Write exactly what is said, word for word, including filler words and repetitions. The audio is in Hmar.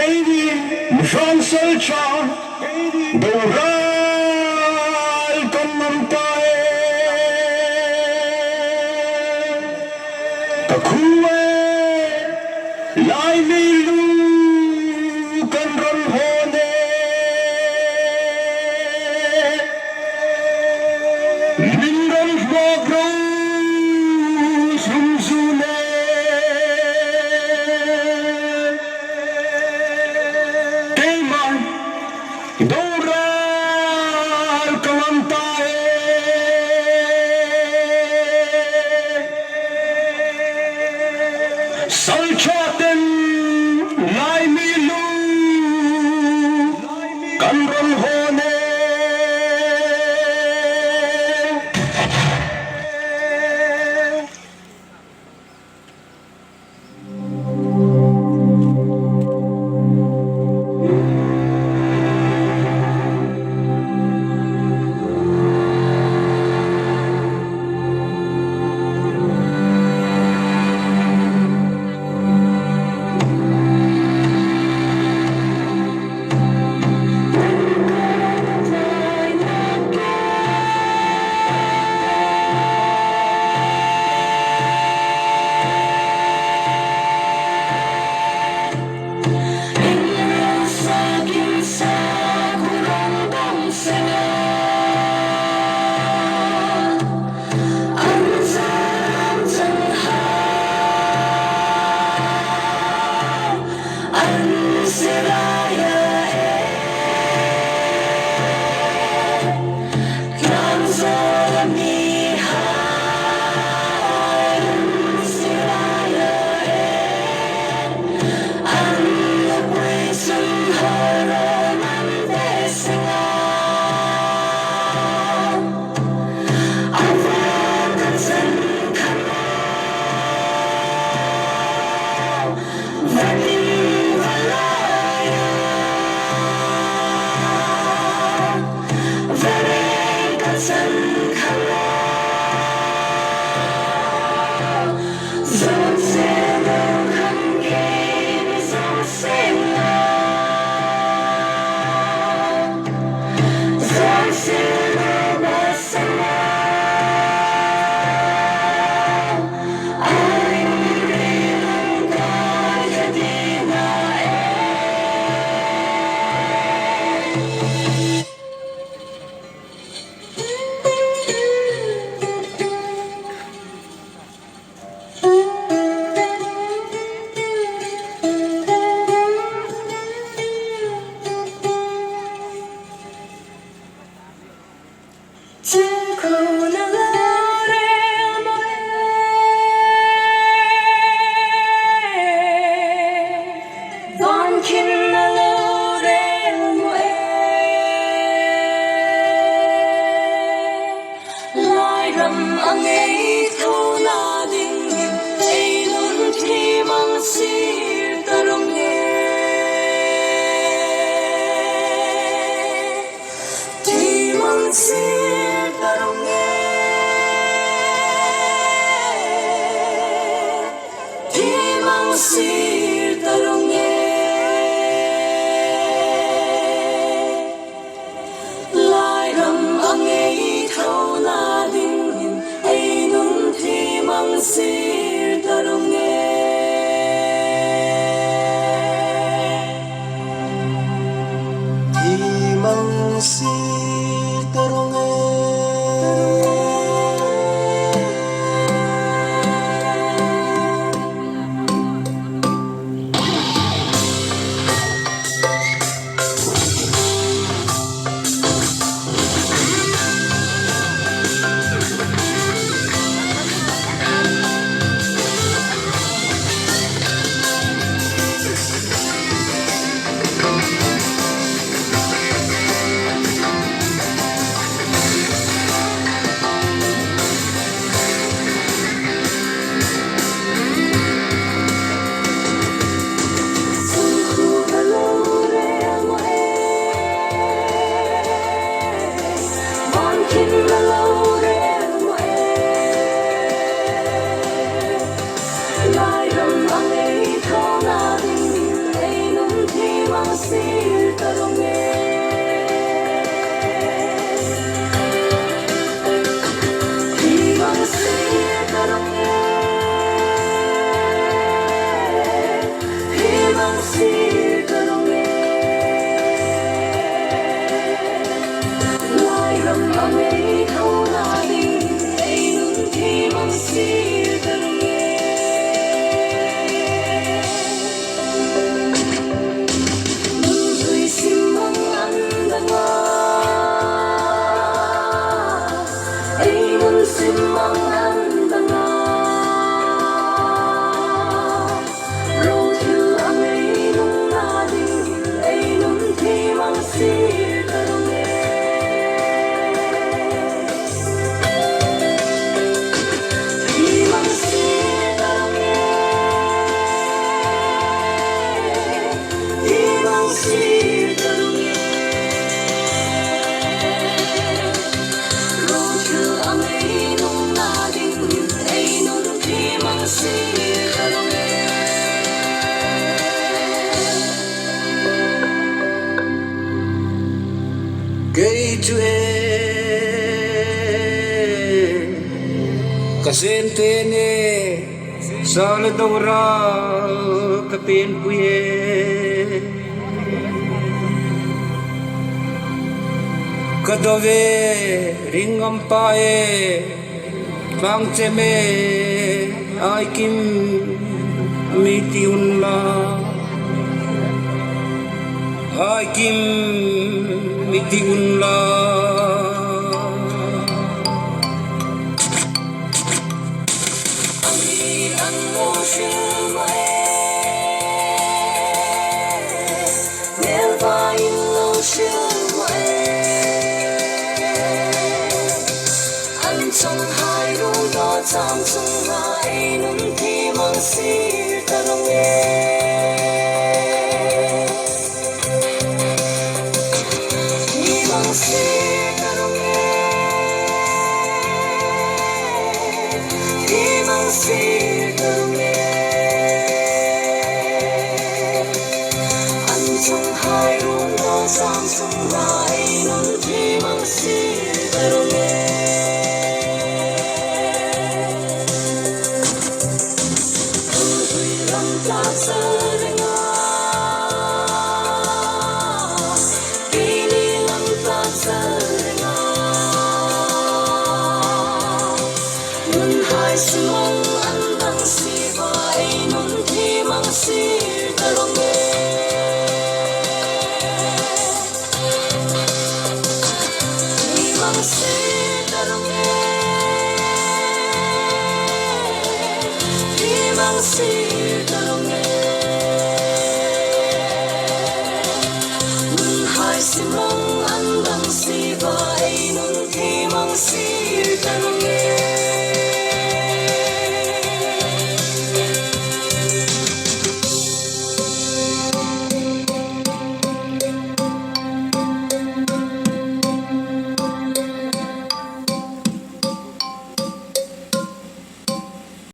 Ei ni, Hmar Salcha, Doral kan ngam ta e. Ka khu e, Laimi lu kan rawn hawn e. Min rawn hlawk ro, sum zu le. Keima Doral ka ngam ta e. Salcha ten Laimi lu kan rawn hawn e. Lairam a ngei thona dingin ei nun thim ang sir ta rawng e. Thim ang sir ta rawng e. Thim ang sir ta rawng e. Lairam a ngei thona dingin ei nun thim ang sir ta rawng e. Thim ang sir ta rawng e. Kei chu e, ka sen te ne, sal dora ka pen pui e. Ka do ve ring ngam pa e, bang che me ai kim mi ti un la, ai kim mi ti un la. An chang hai rung do chang chung ra ei nun ti mang sir ta rung e. Ti mang sir ta rung e. Ti mang sir ta rung e. An chang hai rung do chang chung ra ei nun ti mang sir ta rung e.